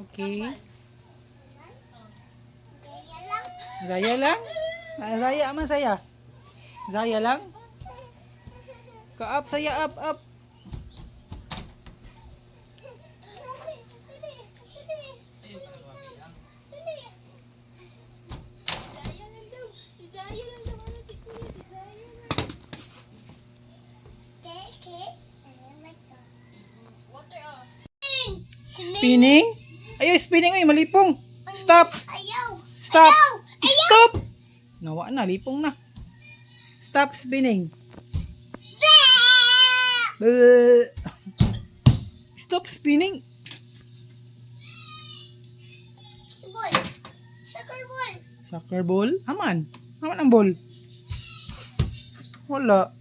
Okay. Kaya lang. Zaya lang? Ah, Zaya man saya. Zaya lang? Ka up saya, up up. Zaya lang daw. Si Zaya lang daw. Ano si Kuya? Si Zaya lang. Okay. Oh my God. Water off. Spinning? Ayo, spinning ay malipong. Stop. Ayaw. Stop. Ayaw. Stop. Nawa na, lipong na. Stop spinning. Bleh. Stop spinning. Ball. Soccer ball. Soccer ball? Aman. Aman ang ball. Wala.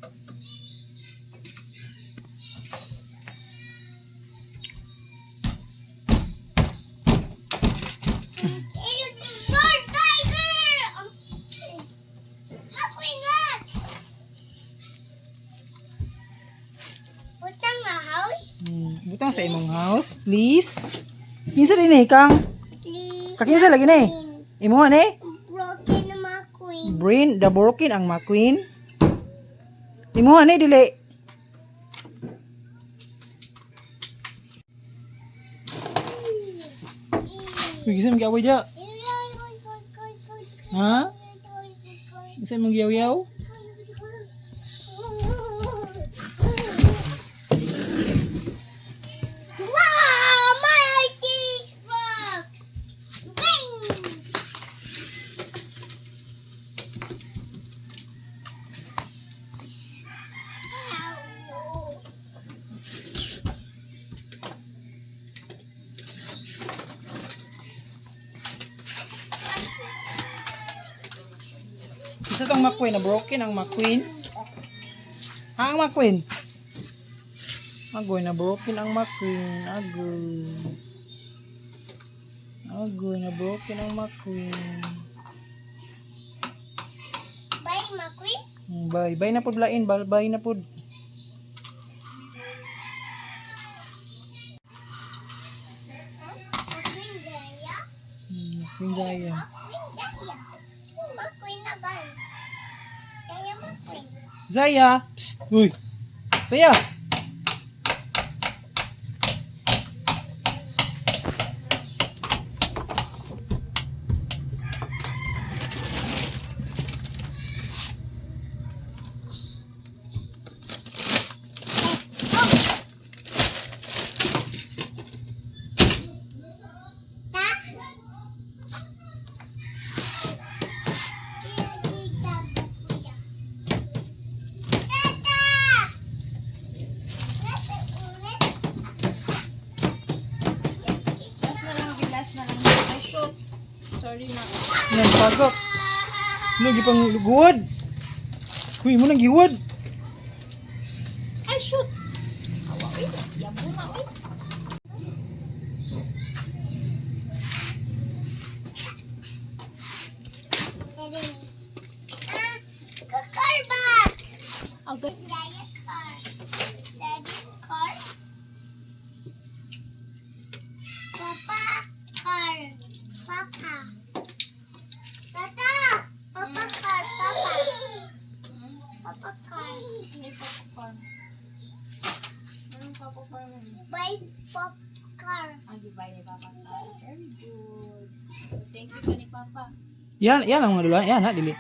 Ayun, ball tiger. Ako ingat. Butang nga house. Butang sa imong house, please. Kinsa din eh, kang? Please. Kakinsa lagi na eh. Imo ni? Broken na mga queen. Brain, the broken ang McQueen. Imo ni dili. Uy, kinsa mong giaway dya? Ha? Kinsa mong giyaw-yaw? Wow! My cheese rock! Bang! Isa tong McQueen, na broken ang McQueen. Ha, ang McQueen? Agoy, na broken ang McQueen. Agoy. Agoy, na broken ang McQueen. Bye, McQueen. Bye. Bye na pud lain. Bye, bye na pud. McQueen Jaya. McQueen Jaya. McQueen Jaya. McQueen na ba? Jaya McQueen. Zaya! Psst! Uy! Zaya! Oh! Ta? Tata! Tata, ulit. Last na lang, last na lang. Ay, shoot. Sorry na. Yan, pagok. Lugi pang luguwad. Uy, mo nang giwad. Ay, shoot. Awa, uy. Yabo na, uy. Seven. Ah, car back. Okay. Jaya car. Seven car. Papa car. Papa. Tata! Papa car. Papa. Papa car. Hindi papa farm. Anong papa farm? Buy pop car. Ang gibay ni Papa. Very good. Thank you ka ni Papa. Yan, yan ang mga dula. Yan, ha, dili.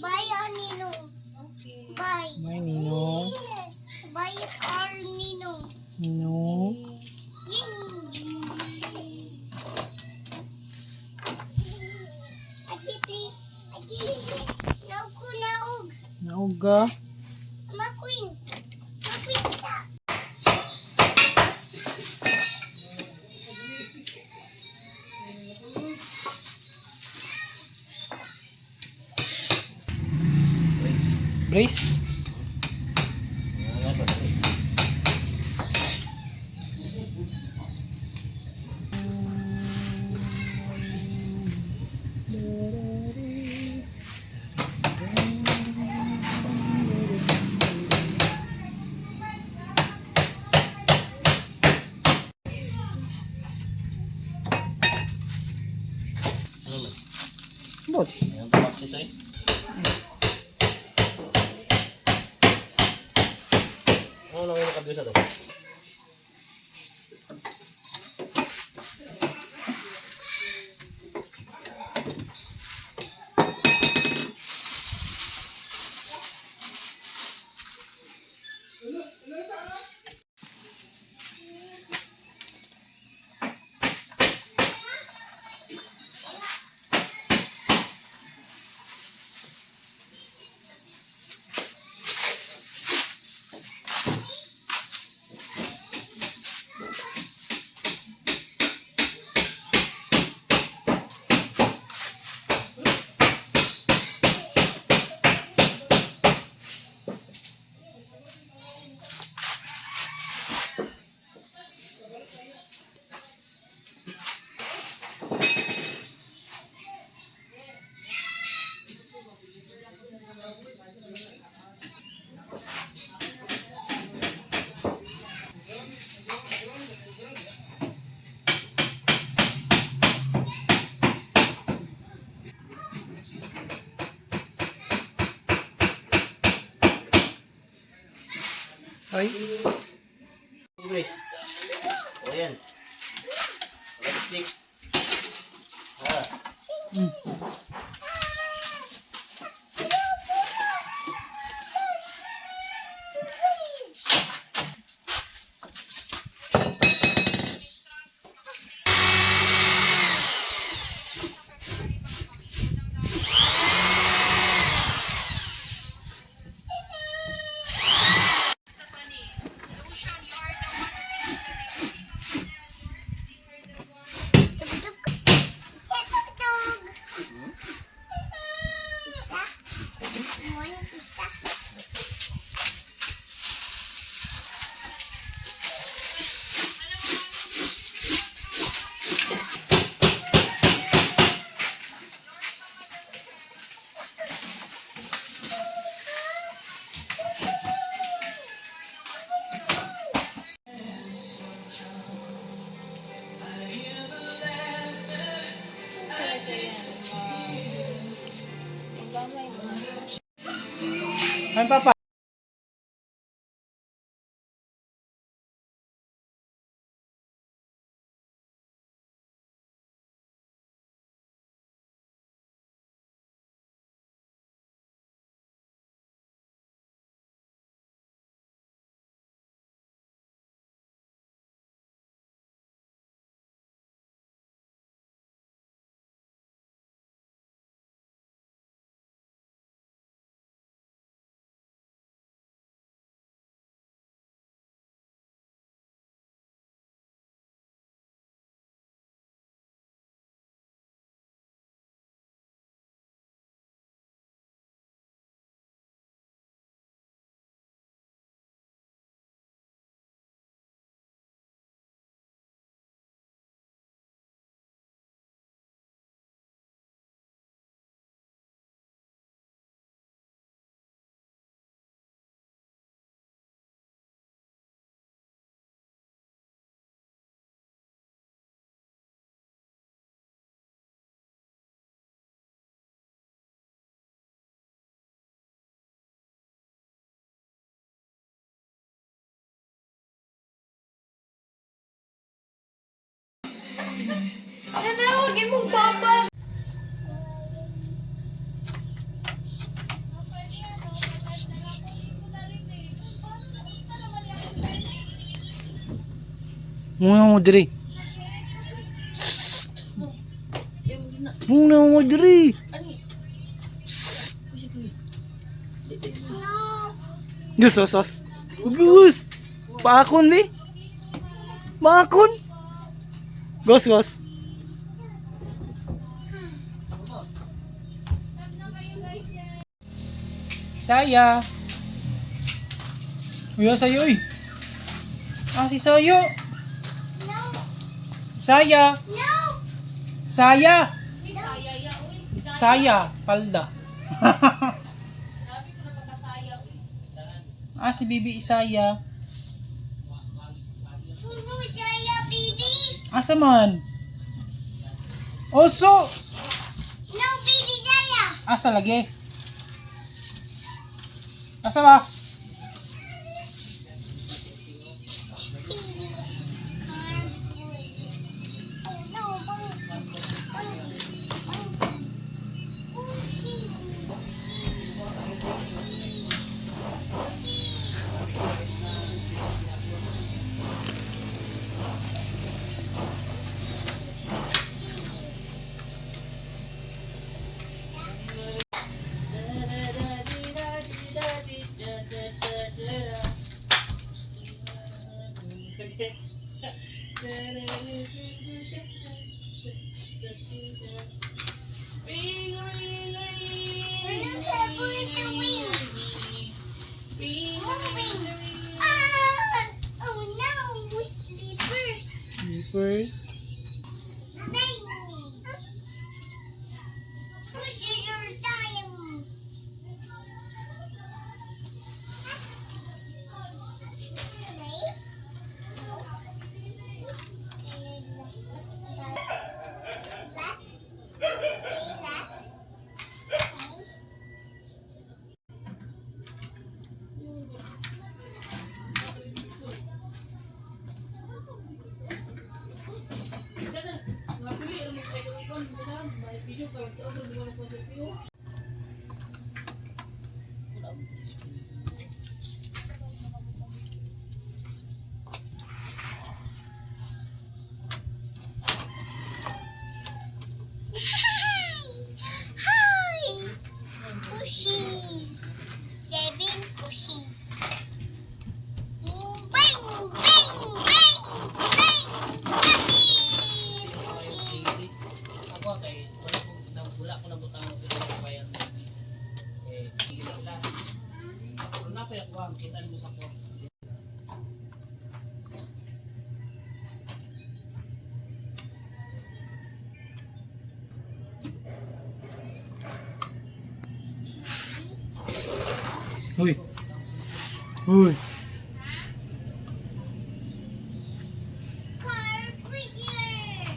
Buy on Nino. Okay. Buy. Bye, Nino. Buy car Nino. Nino. Agi, please. Agi. Naog ko, naog. Nauga. McQueen. McQueen ta. Brace. Hapot. Ayan, tumaksis eh. Ano lang yung nakabiyo sa to? Ay. Grace. O yan. Stick. Ah. Tugtog. Isa tugtog. Isa. One, isa. Ay, papa. Nanawagin mong papa! Muna mo diri. Muna mo diri. No. Diyos, sos, sos. Gus. Paakon, bi. Paakon. Gos, gos. Saya. Uy, sayo, uy. Ah, si Sayo. No. Saya. No. Saya. Saya, ya, uy. Saya. Palda. Grabe ko napagkasaya, uy. Ah, si Bibi Isaya. Puro jaya, baby. Asa man? Oso! No, baby. Asa lagi? Asa ba? Baby. Car. Oh no, monkey. Monkey. Monkey. Pushing. Pushing. Pushing. Pushing. Look at the wings. Moving. Ah! Oh no, sleepers. Sleepers. Baby. Push your time. Hi! Pushing. Seven pushing. Bang! Bang! Bang! Bang! Pushing! Pushing. Ako kay wala ko na wala ko nabutang sa bayan. Eh sige sila. Pero na ko yakuha ang kitan mo sa ko. Uy. Uy. Car pusher.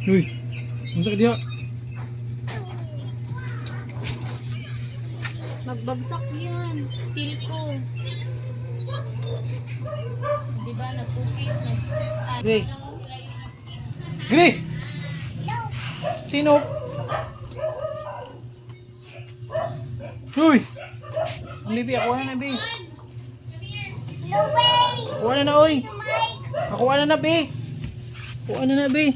Uy. Unsa ka diha? Magbagsak yan. Feel ko. Di ba, nagpukis, nag... Gray. Gray. No. Sino? Uy. Ang bibi, ako na na, bi. No way. Ako na na, oy. To Mike. Ako na na, bi. Ako na na, bi.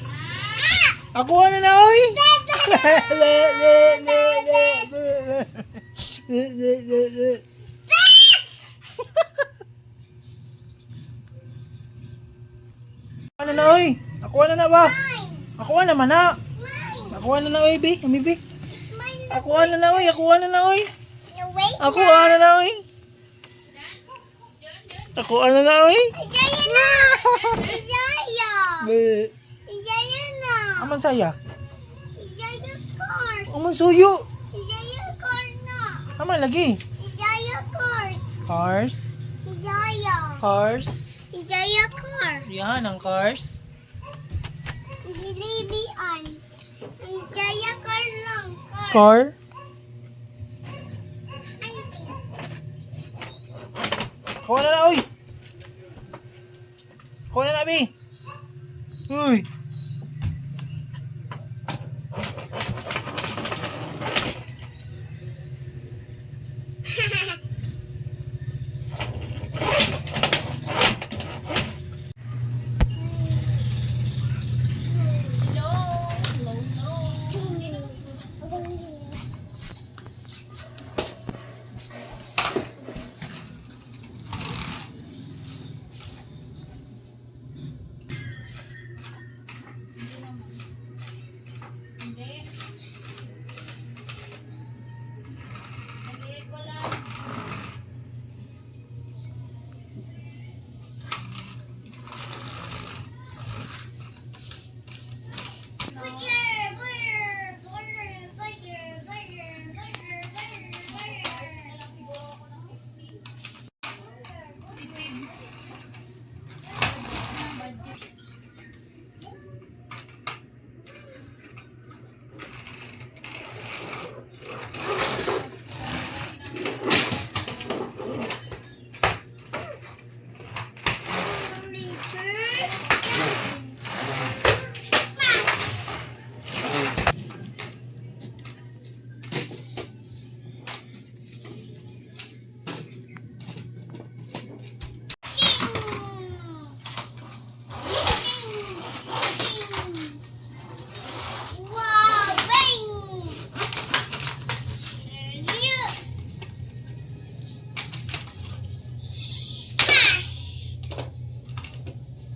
Ako na na, oy. Le, le, le, le, le, le, le, le, le. Ako na na, oy. Ako na na ba? Mine. Ako na man na. It's mine. Ako na na, oy, bi. Ami, bi. It's mine. Ako na na, oy. Ako na na, oy. No way. Ako na na, oy. Ako na na, oy. Isaya na. Isaya. Be. Isaya na. Aman saya. Isaya cars. Aman suyo. Isaya car na. Aman lagi. Isaya cars. Cars. Isaya. Cars. Isaya car. Yan ang cars. Dilibian. Isaya car lang. Car. Car. Ay, Kuha na na, oy. Kuha na na, bi. Uy. Low, low, low.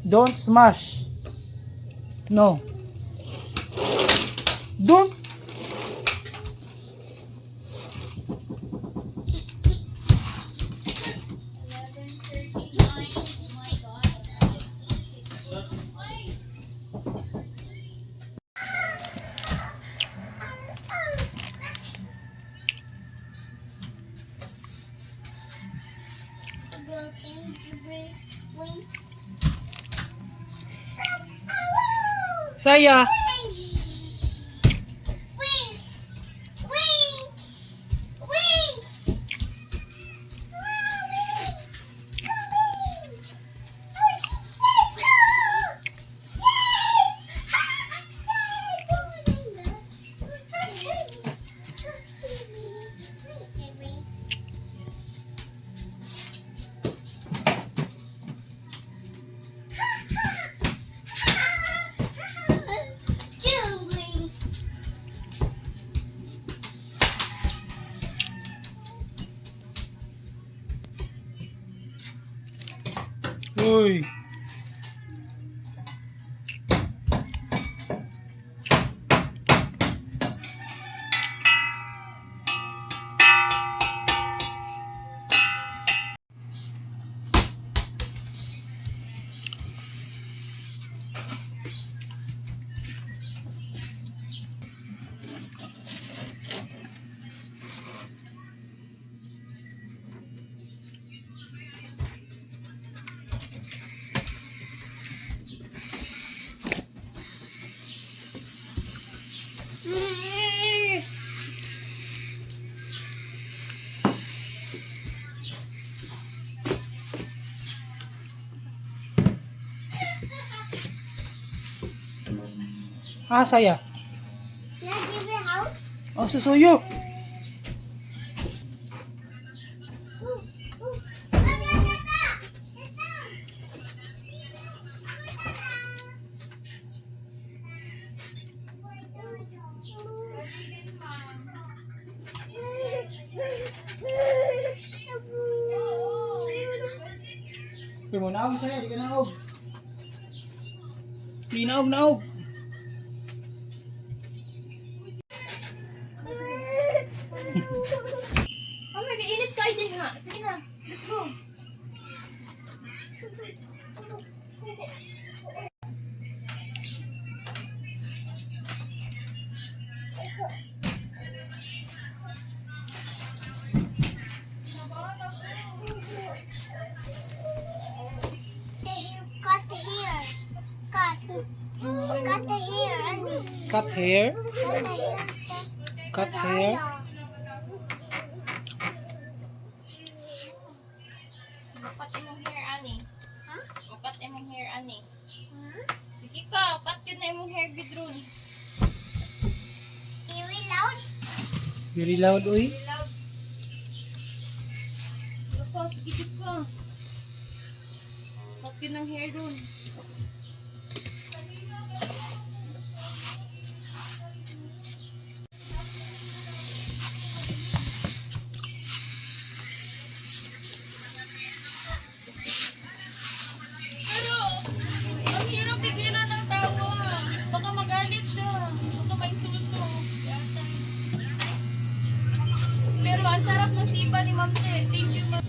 Don't smash. No. Don't. 11:39. Oh my God. Ay! Saya. Wings! Wings! Wings! Wings! Wings! Oh, she said go! Save! Save! Jumbling. Uy. Ah, saya. Now give it house. Oh, susuyo. Ooh, ooh. Tata, tata. Tata. Uy, mo naog saya, di ka naog. Di naog naog. Oh my God, init kayo din ha. Sige na, let's go. Cut the hair. Cut. Cut the hair. Annie. Cut hair. Cut the hair. Cut hair. Cut imong hair, ani. Huh? Cut imong hair, ani. Sige ka, cut yun na imong hair, Gidrun. Very loud. Very loud, uy. Very loud. Ano pa, sige jud ka. Cut yun ang hair dun. Pero, ang hirap pigilan ng tawa. Baka magalit siya. Baka mainsulto. Yata. Pero ang sarap ng sipa ni Ma'am Che. Thank you, Ma'am.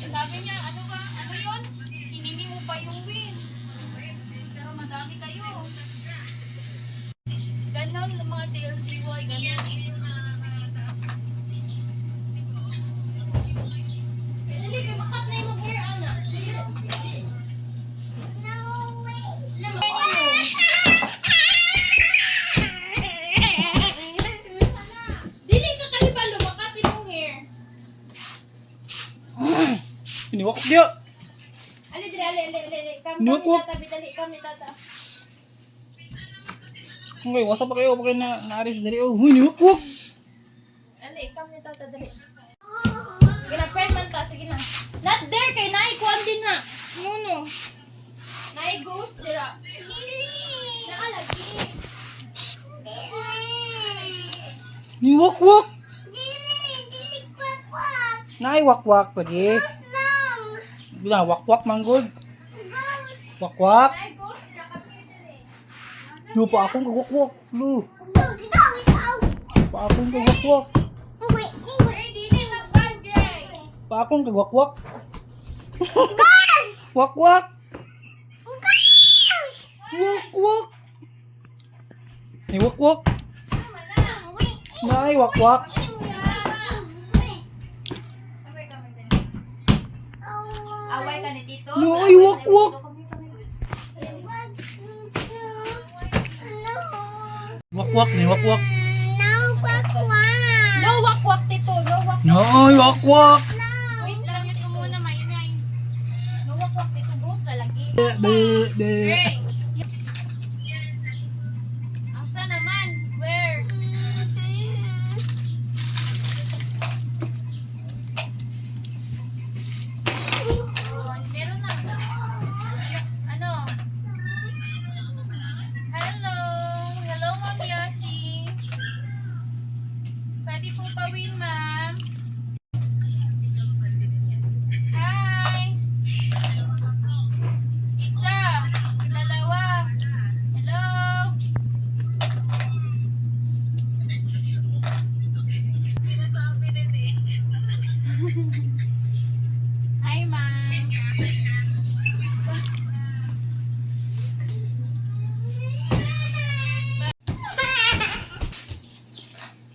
Sabi niya, ano ba? Ano yun? Hiningi mo pa yung win. Pero madami kayo. Ganon ang mga TLCY, ganon. Dali, kay makat na imong hair, ana. Dali. No way. Dili ka kahibalo, makat imong hair. Iniwak diya. Ali, dali, ali, ali, ali, ali. Kam, kam Nuwak, ni wak. tata, dali, kam ni tata. Okay, wasa pa kayo, pa kayo na naaris dali. Oh, huy, niwak wak. Ali, kam ni tata, dali. Sige na, friend man ta, sige na. Not there, kay naay kuan din ha. No, no. Naay ghost dira. Naalagi. Niwak wak. Dili, dili kwak kwak. Naay wakwak lagi. Lang. Na wakwak manggod. Wakwak. Ay, ghost, dira kami diri. Yo pa akong kagwakwak. Lu. Go, go, go. Pa akong kagwakwak. Wait, wait. Dili magban, Gray. Pa akong kagwakwak. Wakwak. Wakwak. Ay wakwak. Naay wakwak. Away kami diri. Away ka ni Tito. No, ay, wakwak. Wakwak ni wakwak. No wakwak, Tito. No wakwak. Naay wakwak. Wait lang, Mute ko muna, maingay. No wakwak, Tito. Ghost ra lagi. Be be. Gray. Asa naman? Where? Oh, meron na. Ano? Hello! Hello, Ma'am Yossi. Pwede po pawin, ma'am. Hi! Isa, dalawa. Hello! Hi, ma'am.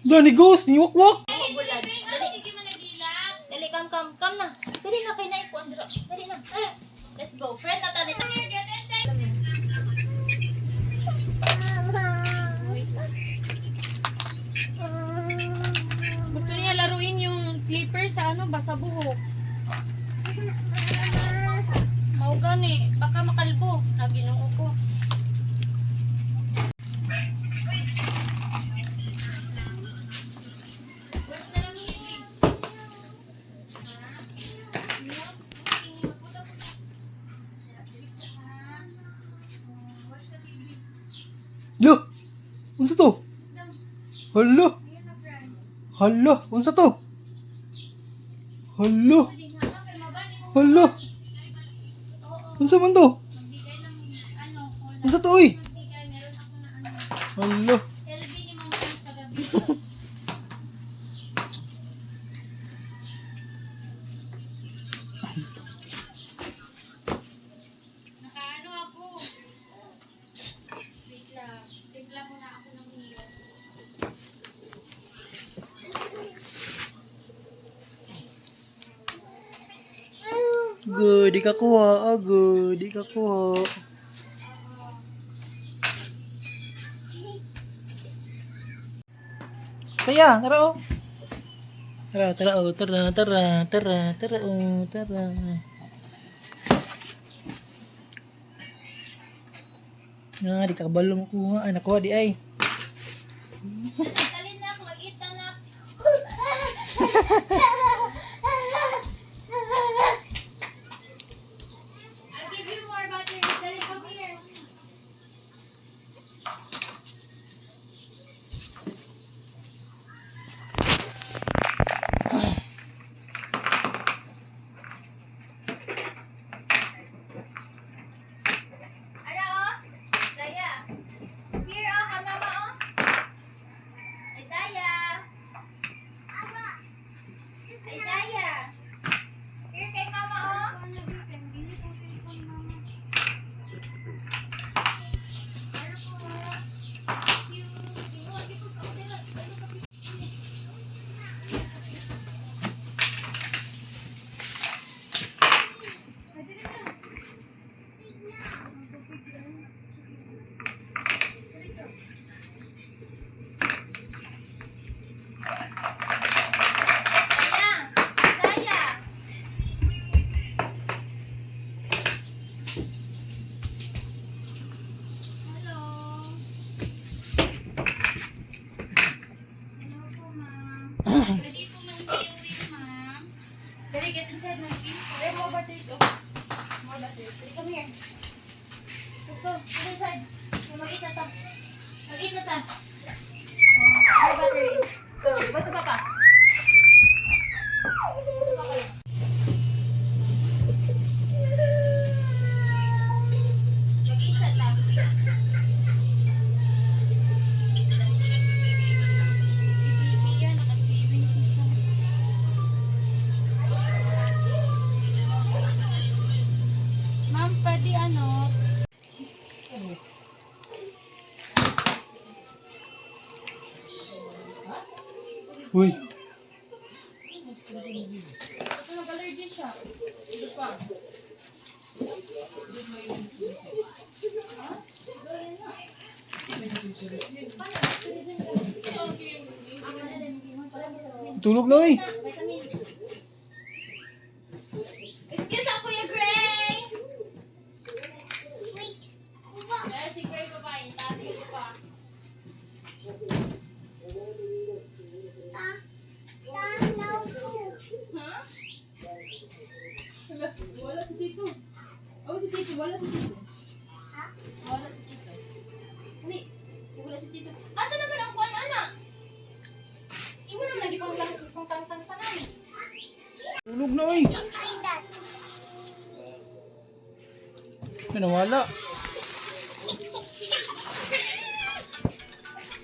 Dani ghost ni wakwak. Bulad. Ay, sige man nagilak. Dali, come, come, come na. Dali na, kay na ikuan dira. Dali na. Let's go. Friend na ta nito. Get inside. Gusto niya laruin yung clipper sa ano ba sa buhok. Mao gani, baka makalbo. Naginoo ko. Lo. Unsa to? Hala. Hala, unsa to? Hala. Hala. Unsa man to? Magbigay ng ano, cola. Unsa to oy? Magbigay, meron ako na ano. Hala. LB ni Ma'am Rose kagabi. Nakaano ako. Wait lang. Timpla muna ako ng milo. Good, di ka kuha. Ah, good, di ka kuha. Saya, tara oh. Tara, tara oh, tara, tara, tara, tara oh, tara. Nga, di ka kabalo makuha. Ay, nakuha di ay. Dali na, mag-eat na na. I'll give you more batteries. Dali, come here. Ara, oh. Daya. Here, oh, kamama, oh. Isaiah. Isaiah. Here kay mama, oh. Isaiah. Isaiah. Hello. Hello po, ma'am. Ready po ma'am viewing, ma'am. Dali, get inside na. There are more batteries, oh. More batteries. Dali, come here. Let's go. Get inside. Okay, mag-eat na ta. Mag-eat na ta. Oh, more batteries. Go. Go to Papa. Uy. Ito nag-allergy siya. Ito pa. Tulog na, uy. Vitamin. Excuse ako, Kuya Gray! Wait. Dahil si Gray pa pa, yung tatay ko pa. Ta. Ta no food. Ha? Wala, wala si Tito. Oh, si Tito. Wala si Tito. Ha? Wala si Tito. Hindi. Wala si Tito. Asa naman ang kuan, ana? Imo naman lagi pang pang tang sa nami. Tulog na, uy. Hide that. May nawala.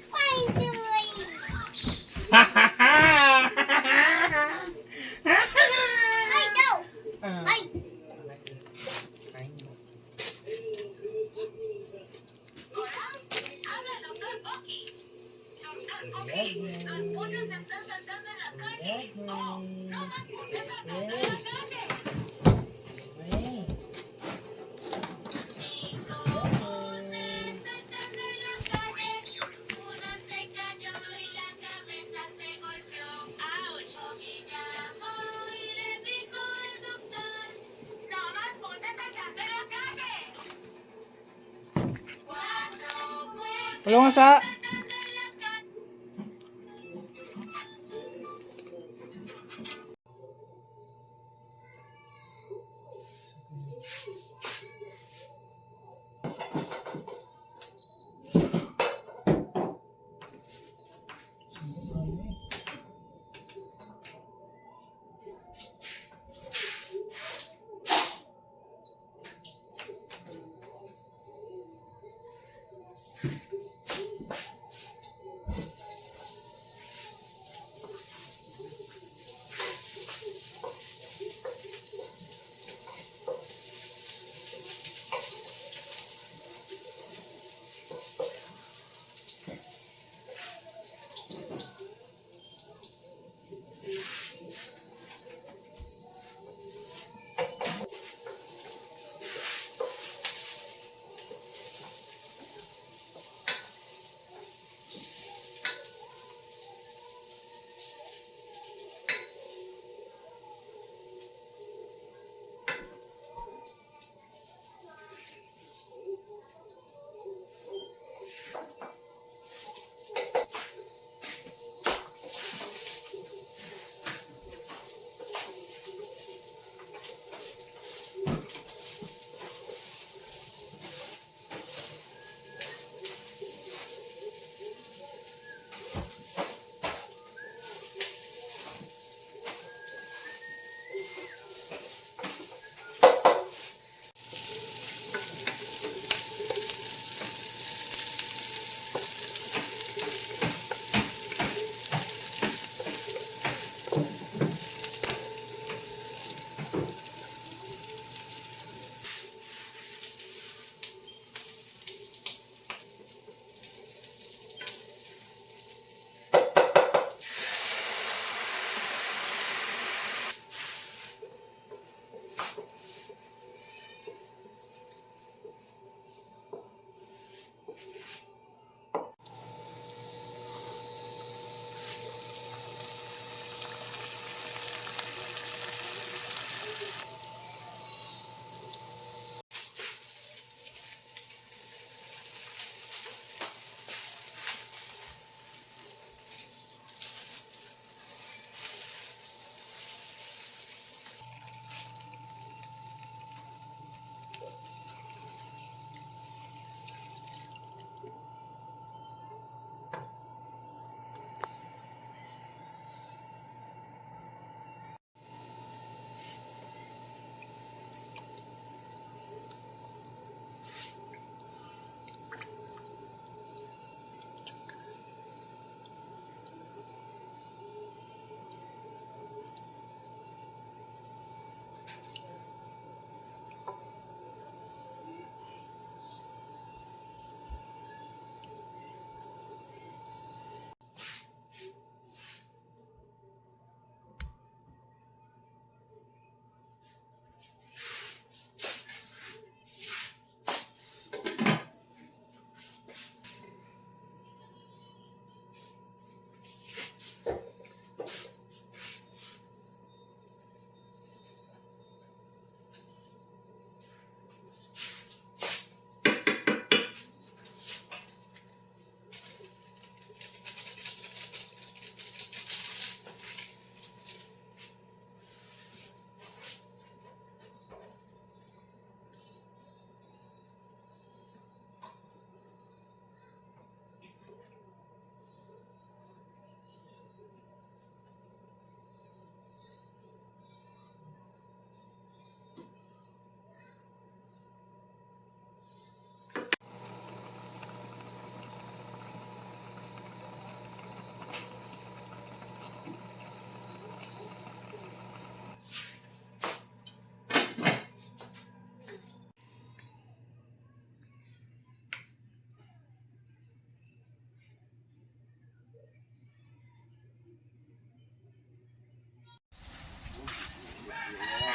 Find the way. Hide now. Hide. Wala nga sa...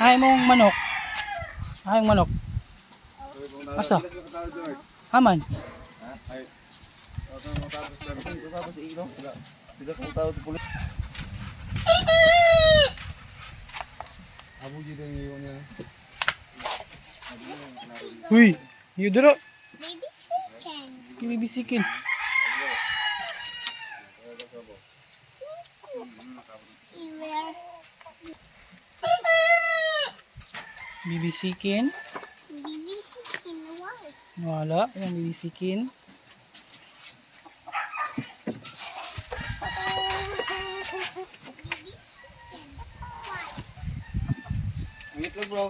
Ay mong manok. Ay mong manok. Asa? Haman. Uy, yudro. Baby chicken. Kinibisikin. You wear Bibisikin. baby chicken white. Wala. Yan, bibisikin. Baby chicken white. Ang itlog, bro.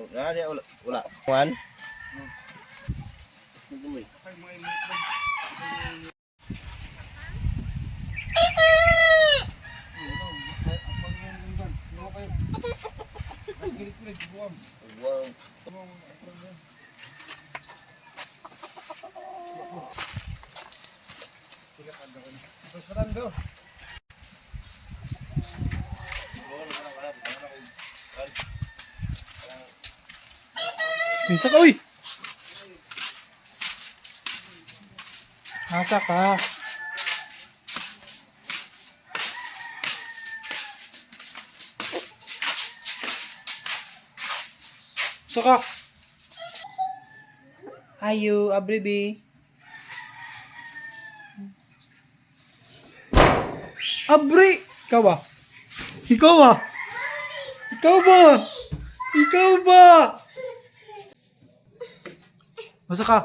Oh, na, di, wala. Wala. One. Wow. Bisa ka, uy! Asa ka? Asa ka? Ayo, abribi. Abri! Ikaw ba? Ikaw ba? Ikaw ba? Ikaw ba? Basta ka.